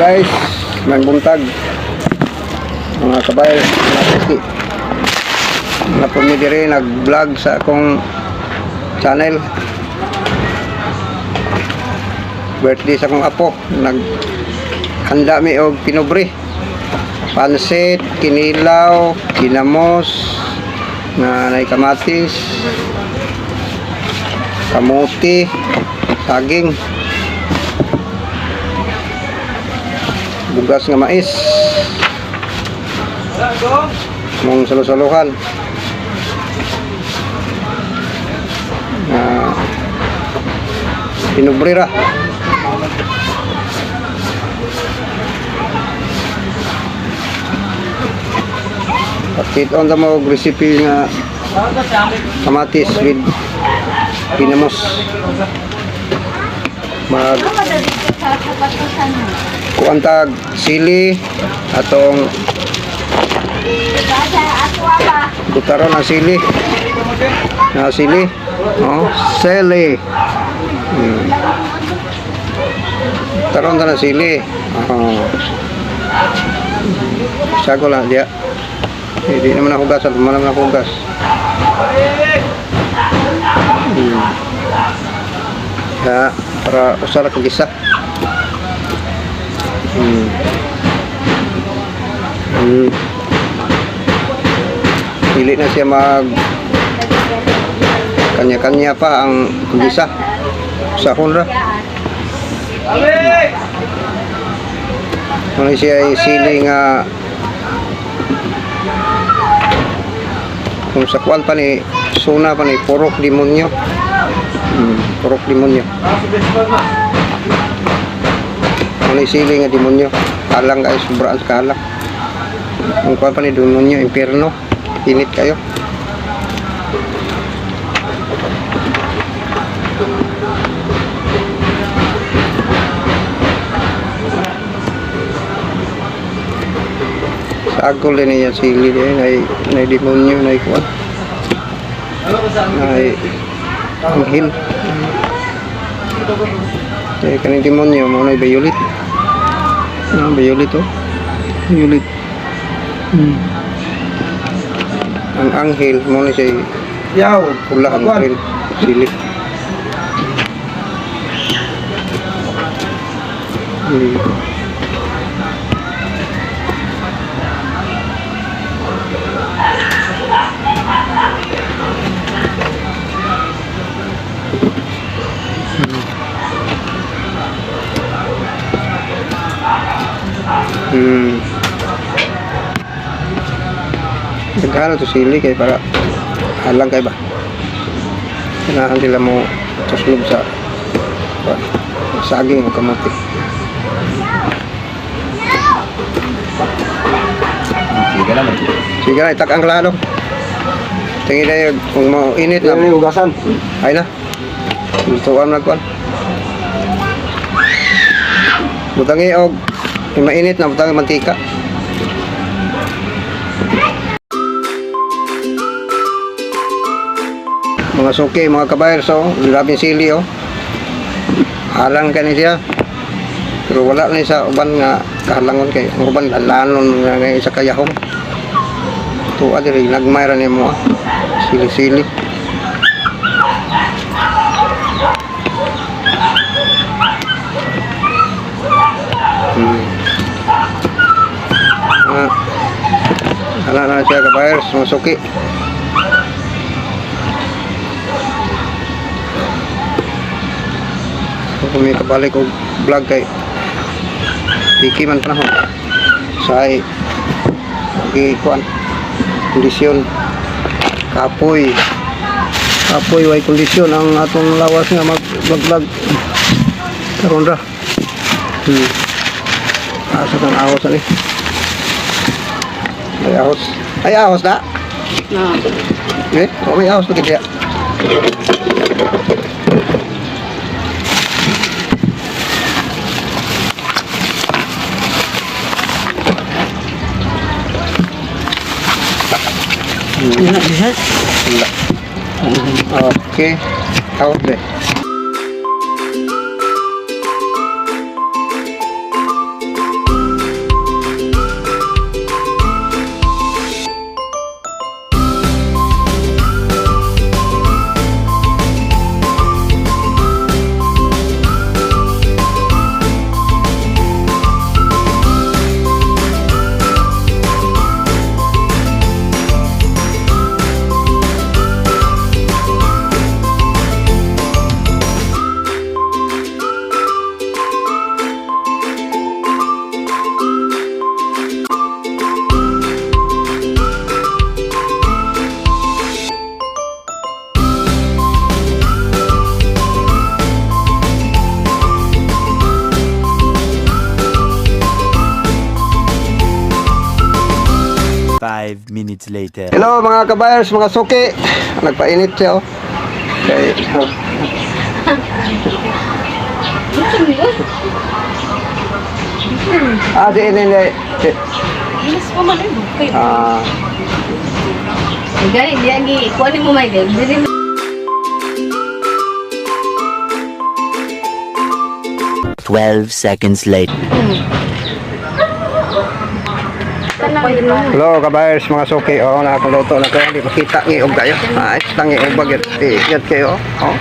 Guys, may buntag. Mga kabay, mga puki. Mga pumidiri, nag-vlog sa akong channel. Birthday sa akong apo. Naghanda mi og pinubre. Pansit, kinilaw, ginamos, na nay kamatis, kamuti, saging, bugas nga mais, mong salu-saluhan na pinubre ra. Pakit-on ta mo og recipe nga kamatis with pinamos. Mag kuan tag sili, atong butaron ang sili. Na sili. Oh, sili. Taron ta na sili. Oh. Sago lang dia. Hindi naman ako hugasan, naman naman ako hugas. Ya, para usara kag isa. Dili na siya mag kanya-kanya pa ang gisa. Sahon ra. Muna siya ay sili nga kung sa kuwan pa ni suna pa ni purok demonyo. Purok demonyo. Muna sili nga demonyo. Halang kayo, sobraan sa kahalang. Ang kuwan pa ni demonyo, impierno. Init kayo. Sa agol din niya sili din ay nay demonyo nay kuwan. Nay anghel. Eh kaning demonyo mo nay violet. Ah, violet oh. Violet. Ang anghel mo na siya Yaw. pula ang Kuwan. green sili. Nagkano to sili kay para halang kay ba? Kailangan sila mo tuslob sa kuwan, saging o kamote. Sige naman. Sige na, itak ang klaro. Tingin na yun, kung mo init na, Yan yung hugasan. ay na. Lutuan na kuwan. Butangi og kung mainit na butangi mantika. Mga suki, mga kabayers, oh, grabing sili, oh. Halang ka ni siya. Pero wala na sa uban nga kahalangon kay ang uban lalanon nga nga isa kayahong. Tuwa diri nagmay ra nimo ah. Sili-sili. Ah. Ana na siya kabayers, mga suki. Kung may kabalik og vlog kay Piki man panahon sa ay kuan kondisyon kapoy kapoy way kondisyon ang atong lawas nga mag vlog vlog karon ra. Asa kang ahos ani ay ahos, ay ahos na eh oh, may ahos lagi diya. Wala. Okay. Out there. 5 minutes later. Hello mga kabayers, mga suki. Nagpainit siya oh. Kay, oh. Ah, di ini ini. Bilis pa man eh. Ah, Gani, di agi, kuha mo may dili. 12 seconds later. Hello kabayers, mga suki. Oh, nakakuluto na kayo. Hindi makita ngiog kayo. Ah, tangi og bagit. Ingat kayo. Oh.